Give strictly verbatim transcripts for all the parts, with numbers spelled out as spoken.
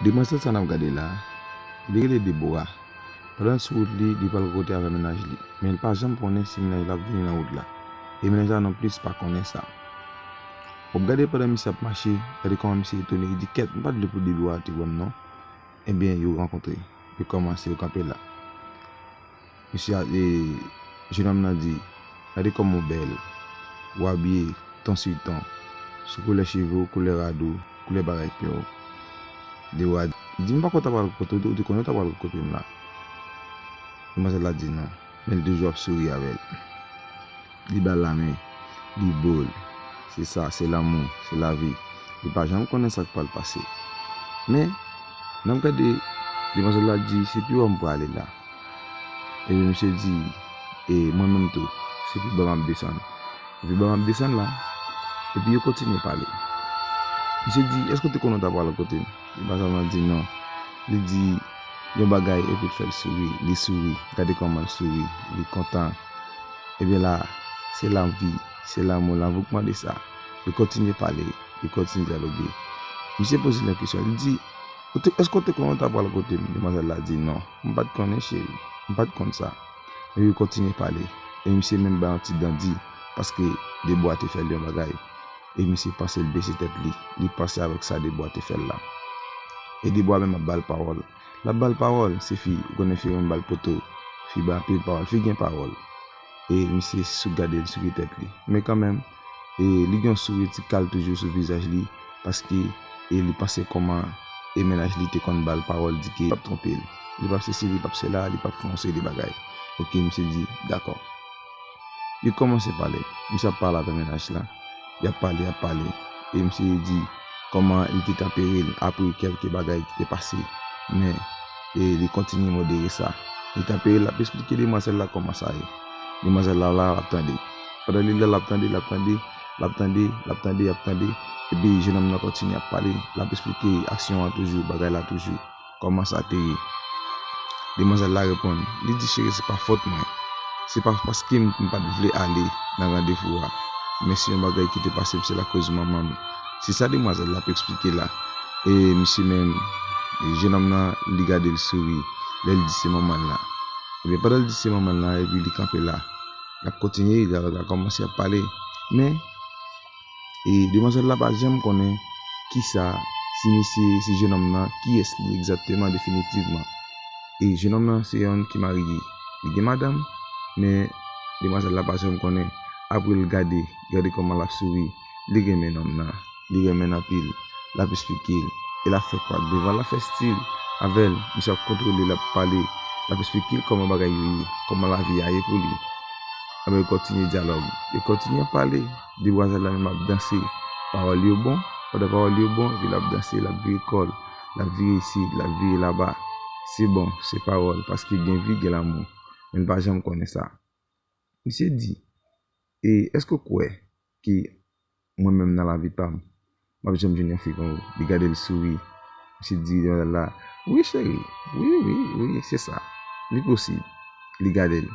Demwazèl sa n ap gade la, li rele Debora. Pandan l sou wout li, li pral rankontre avèk mennaj li. Men l pa janm konnen si mennaj la ap vini nan wout la. E mennaj la nonplis pa konnen sa. W ap gade pandan misye ap mache, gade kòman misye etone, li di, "Kèt, m pa t vle pou Debora te wè m non." Ebyen, yo rankontre. Yo kòmanse, yo kanpe la. Misye a, e, jenòm nan di, "Gade kòman w bèl. Ou abiye ton sur ton. Sou koulè cheve w, koulè rad ou, koulè bagay pye w." Debora di, "M pa konn ta pral kote w, ou te konnen w ta pral kote m la." Demwazèl la di non, men l toujou ap souri avè l. Li ba l lamen, li bo l. Se sa, se lanmou, se lavi. Li pa janm konnen sa k pral pase. Men, n ap gade, demwazèl la di, "Se pi wo m prale la." Epi misye di, "E mwen menm tou, se pi ba m ap desann." Epi ba m ap desann la. Epi yo kontinye pale. Misye di, "Èske w te konnen w ta pral kote m?" Demwazèl la di, "Non." Li di yon bagay epi l fè l souri. Li souri. Gade kòman l souri. Li kontan. Ebyen la, se lavi, se lanmou, lanmou k mande sa. Yo kontinye pale. Yo kontinye dyaloge. Misye poze l yon kesyon. Li di, "Ou te, èske w te konnen w ta pral kote m?" Demwazèl la di, "Non, m pa t konnen, cheri. M pa t konn sa." Men yo kontinye pale. E misye menm bay yon ti dandi, paske Debora te fè l yon bagay. E misye panse l bese tèt li. Li panse avèk sa Debora te fè l la. E Debora menm ap ba l pawòl. L ap ba l pawòl, se fi, ou konnen fi renmen ba l poto. Fi bay anpil pawòl, fi gen pawòl. E misye sou gade l, souke tèt li. Men kanmenm, e li gen yon souri ti kal toujou sou vizaj li, paske, e li panse kòman, e mennaj li te konn ba l pawòl, di ke li p ap twonpe l. Li p ap sesi, li p ap sela, li p ap fè yon seri de bagay. Oke, misye di, "Dakò." Yo kòmanse pale. Misye ap pale avè mennaj la. Y ap pale, y ap pale. E misye di kòman li te tanpere l apre kèlke bagay ki te pase. Men, e li kontinye modere sa. Li tanpere l, l ap esplike demwazèl la kòman sa ye. Demwazèl la, la, l ap tande. Pandan li la, l ap tande, l ap tande, l ap tande, l ap tande, l ap tande. Epi jenòm nan kontinye ap pale. L ap esplike aksyon an toujou, bagay la toujou. Kòman sa te ye? Demwazèl la reponn, li di, "Cheri, se pa fòt mwen. Se pa paske m, m pa t vle ale nan randevou a. Men se yon bagay ki te pase m, se lakoz manman m." Se sa demwazèl la ap eksplike la. E misye menm, e jenòm nan, li gade l souri lè l di se manman l la. Ebyen, pandan l di se manman l la, epi li kanpe la. L ap kontinye, dyalòg la kòmanse ap pale. Men, e demwazèl la pa janm konnen kisa, si misye, si jenòm nan, kiyès li egzakteman, definitivman. E jenòm nan se yonn ki marye. Li gen madanm, men demwazèl la pa janm konnen. Apre l gade, gade kòman l ap souri, li renmen nonm nan. Li renmen l anpil. L ap esplike l. E l ap fè kwak devan l, l ap fè stil avè l. Misye ap kontwole l, l ap pale. L ap esplike l kòman bagay yo ye, kòman lavi a ye pou li. Anben, yo kontinye dyalòg. Yo kontinye ap pale. Demwazèl la menm ap danse. Pawòl yo bon. Pandan pawòl yo bon, epi l ap danse, l ap vire kò l. L ap vire isit, l ap vire laba. Se bon, se pawòl, paske gen vi, gen lanmou. Men l pa janm konnen sa. Misye di, "E èske w kwè ke mwen menm nan lavi pa m, m ap janm jwenn yon fi kon ou?" Li gade l souri. Misye di demwazèl la, "Wi, cheri. Wi, wi, wi, se sa. Li posib." Li gade l.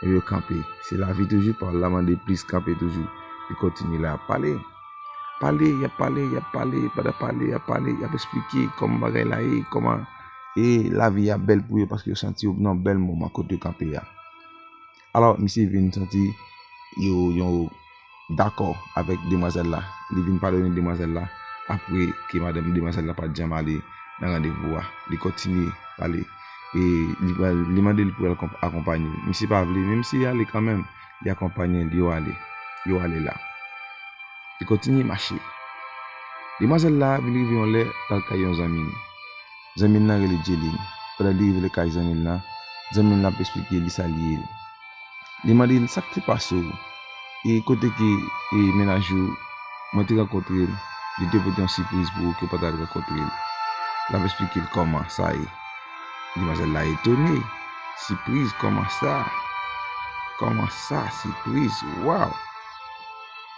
Epi yo kanpe. Se lavi toujou, pawòl la mande plis kanpe toujou. Li kontinye la ap pale. Pale, y ap pale, y ap pale, pandan pale, y ap pale, y ap esplike kòman bagay la ye, kòman, e lavi a bèl pou yo, paske yo santi yo nan bèl moman kote yo kanpe a. Alò, misye vin santi yo, yo dakò avèk demwazèl la. Li vin padone demwazèl la apre ke madanm demwazèl la pa t janm ale nan randevou a. Li kontinye pale. E li, li mande l pou l akonp-, akonpaye l. Misye pa vle, men misye ale kanmenm. Li akonpaye l, yo ale. Yo ale la. Li kontinye mache. Demwazèl la vin rive yon lè, l al kay yon zanmi l. Zanmi l nan rele Jeline. Pandan li rive kay zanmi l nan, zanmi l nan ap esplike li sa li ye. Li mande l, "Sa k te pase w? E kote ke, e mennaj ou, mwen te rankontre l, li te pote yon sipriz pou ou ke w pa t al rankontre l?" L ap esplike l kòman sa ye. Demwazèl la etone. "Sipriz, kòman sa? Kòman sa, sipriz? Waw!"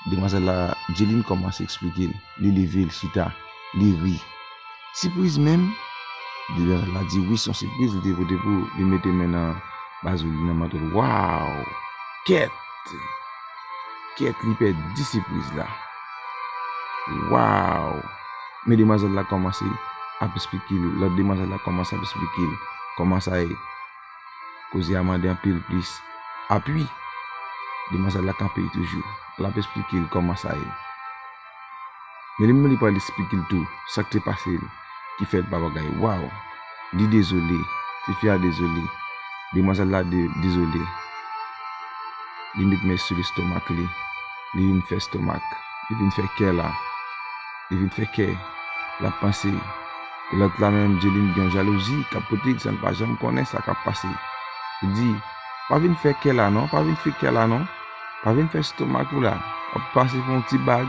Demwazèl la, Jeline kòmanse eksplike l. Li leve, l chita, li ri. "Sipriz menm?" Demwazèl la di, "Wi, se yon sipriz li te pote pou ou." Li mete men nan bazou li, nan manto l. "Waw! Kèt! Kèt, li pèdi sipriz la. Waw!" Men demwazèl la kòmanse ap esplike l, lòt demwazèl la kòmanse ap esplike l kòman sa ye. Koze a mande anpil plis apui. Demwazèl la kanpe toujou. L ap esplike l kòman sa ye. Men li menm li pral esplike l tou sa k te pase l ki fè l pa bagay. Waw! Li dezole. Tifi a dezole. Demwazèl la de, dezole. Li met men sou lestomak li. Li vin fè estomak. Li vin fè kè la. Li vin fè kè. L ap panse. E lòt la menm, Jelin gen yon jalouzi k ap pote l san l pa janm konnen sa k ap pase. Li di, pa vin fè kè la non, pa vin fè kè la non. Pa vin fè estomak ou la. W ap pase pou yon ti bag,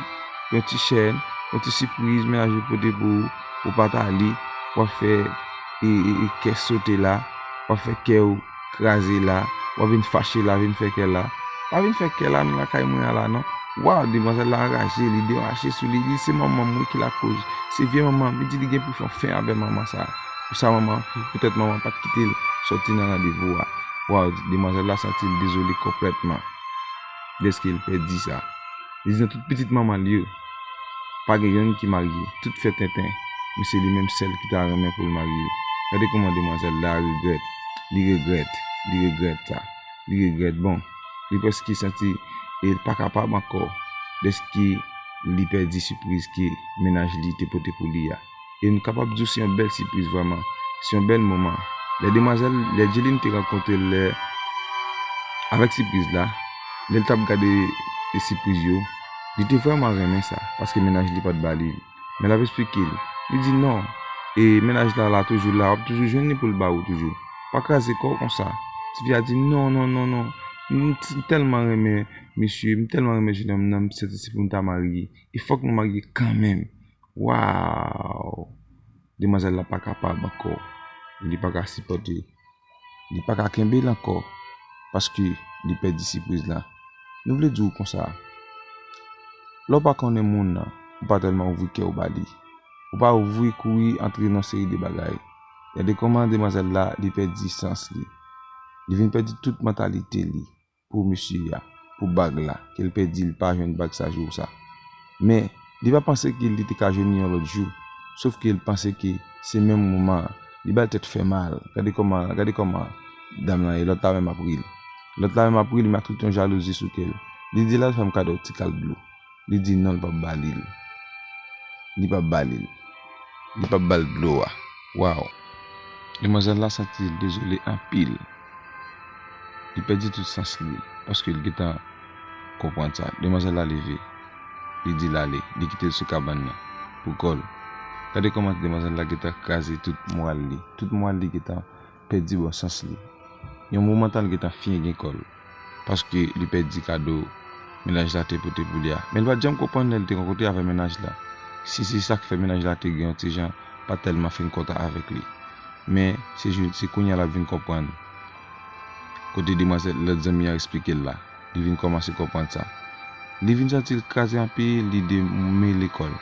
yon ti chèn, yon ti sipriz mennaj ou pote pou ou, ou pa t ale, w ap fè e, e, e, kè sote la, w ap fè kè w kraze la, w ap vin fache la, vin fè kè la. Pa vin fè kè la nan lakay mwen an la non. Waw, demwazèl la anraje, li derache sou li, li se manman m wi ki lakoz. Se vye manman m, li di li gen pou fè yon fen avè manman sa. Pou sa manman, pou, poutèt manman pa t kite l sòti nan randevou a. Waw, demwazèl la santi l dezole konplètman dèske l pèdi sa. Li di nan tout pitit manman l yo, pa gen yonn ki marye, tout fè tenten, men se li menm sèl ki ta renmen pou l marye. Gade kòman demwazèl la regrèt, li regrèt, li regrèt sa, li regrèt bon, li prèske santi e l pa kapab ankò dèske li pèdi sipriz ke mennaj li te pote pou li a. E m kapab di w se yon bèl sipriz vrèman. Se yon bèl moman. Lè demwazèl, lè Jelin te rankontre l lè, avèk sipriz la, lè l t ap gade e sipriz yo, li te vrèman renmen sa, paske mennaj li pa t ba li l. Men l ap esplike l. Li di non, e mennaj la la toujou la, w ap toujou jwenn li pou l ba ou toujou. Pa kraze kò w konsa. Tifi a di non, non, non, non. M t-, m tèlman renmen misye, m tèlman renmen jenòm nan, m santi se pou m ta marye. E fòk nou marye kanmenm. Waw! Demwazèl la pa kapab ankò. Li pa ka sipòte. Li pa ka kenbe l ankò. Paske li pèdi sipriz la. Nou vle di w konsa. Lè w pa konnen moun nan, ou pa tèlman ouvri kè w ba li. Ou pa ouvri kouri antre nan seri de bagay. Gade kòman demwazèl la, li pèdi sans li. Li vin pèdi tout mantalite li pou mesye a, pou bag la, ke l pèdi, l pa jwenn bag sa jou sa. Men, li pa panse ke li te ka jwenn li yon lòt jou, sof ke l panse ke se menm moman an, li ba l tèt fè mal. Gade kòman, gade kòman dam lan ye, lòt la menm ap ri l. Lòt la menm ap ri l, men ak tout yon jalouzi sou kè l. Li di l al fè m kado yon ti kal dlo. Li di non, l p ap ba li l. Li p ap ba li l. Li p ap ba l dlo a. Waw! Demwazèl la santi l dezole anpil. Li pèdi tout sans li, paske l gentan konprann sa. Demwazèl la leve. Li di l ale. Li kite l sou kabann nan pou kò l. Gade kòman demwazèl la gentan kraze tout moral li. Tout moral li gentan pèdi bon sans li. Yon moman tan l gentan fyengen kò l, paske li pèdi kado mennaj la te pote pou li a. Men l pa t janm konprann lè l te rankontre avèk mennaj la, si se sa k fè mennaj la te gen yon ti jan pa tèlman fin kontan avèk li. Men se jou, se kounye a l ap vin konprann kote demwazèl, lòt zanmi an eksplike l la. Li vin kòmanse konprann sa. Li vin santi l kraze anpil, li demele kò l.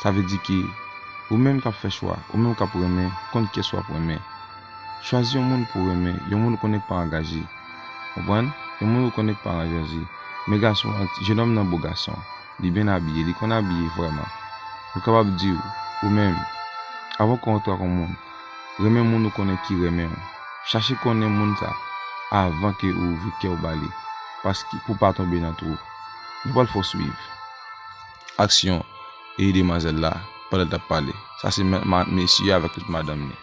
Sa vle di ke ou menm k ap fè chwa, ou menm k ap renmen, konn kiyès w ap renmen. Chwazi yon moun pou w renmen, yon moun ou konnen k pa angaje. Konprann? Yon moun ou konnen k pa angaje. Men gason an, jenòm nan bo gason. Li byen abiye, li konn abiye vrèman. Mwen kapab di w, ou menm, avan w kontre ak yon moun, renmen moun ou konnen ki renmen w. Chache konnen moun sa avan ke ou ouvri kè w ba li, paske pou w pa tonbe nan twou. Nou pral fè w swiv aksyon e demwazèl la pandan l t ap pale. Sa se ma-, ma-, mesye avèk tout madanm li.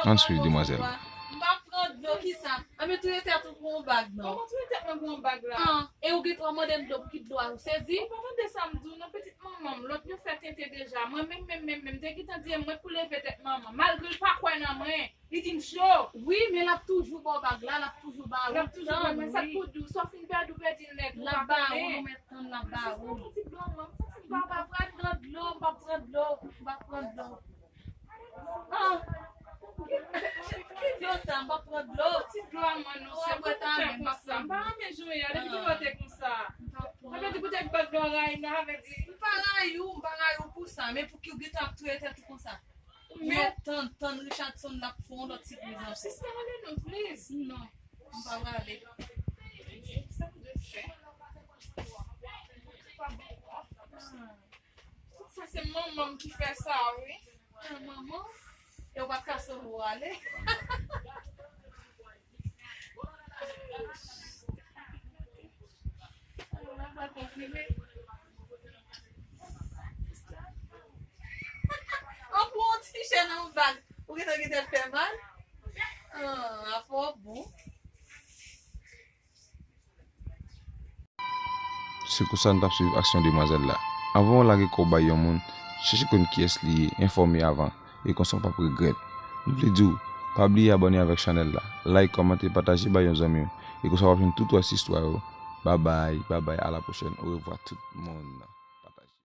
Ann swiv demwazèl la. M pa pran dlo, kisa? Anben touye tèt ou pou yon bag non. Kòman touye tèt mwen pou yon bag la? An, e ou gen dwa mande m dlo pou ki dlo a, ou sezi? Ou pa tande sa m di w non, pitit manman m, lòt yo fè tenten deja. Mwen menm, menm, menm, menm, te gentan di mwen pou leve tèt manman, malgre l pa kwè nan mwen. Li di m cho. Wi, men l ap toujou ba w bag la, l ap toujou ba ou. L ap toujou ba mwen, sa k pou di w, sa w fin pèdi, w pèdi l nèt, ou pa konnen. L ap ba ou, nou mèt tann, l ap ba ou. Jis yon ti dlo, mwen, m santi m pa pran dlo, m p ap pran dlo, m p ap pran dlo. Ah. Ki dlo sa, m p ap pran dlo. Ti dlo a mwen non, se pou fè konsa. M pa renmen jan w ye a, depi kilè w te konsa? Sa vle di poutèt bag dlo a rayi m la, sa vle di. M pa rayi w, m pa rayi w pou sa, men pouki w gentan ap touye tèt ou konsa? Men tann, tann Richardson l ap fè yon lòt sipriz ankò. Sista, ale non, please. Non, m pa prale. Sa m dwe fè? Tout sa se manman m ki fè sa, wi. Manman, e w pa t ka sove w ale. An pou yon ti chè nan yon bag. Ou gentan gentan fè mal. Ah, afè w bon. Se konsa n t ap swiv aksyon demwazèl la. Anvan w lage kò w bay yon moun, chèche konn kiyès li ye, enfòme avan, e konsa w p ap regrèt. Nou vle di w, pa bliye abòne avèk chanèl la, like, kòmante, pataje bay yon zanmi w, e konsa w ap jwenn tout rès istwa yo. Babay, babay, a la pwochèn, orevwa tout moun.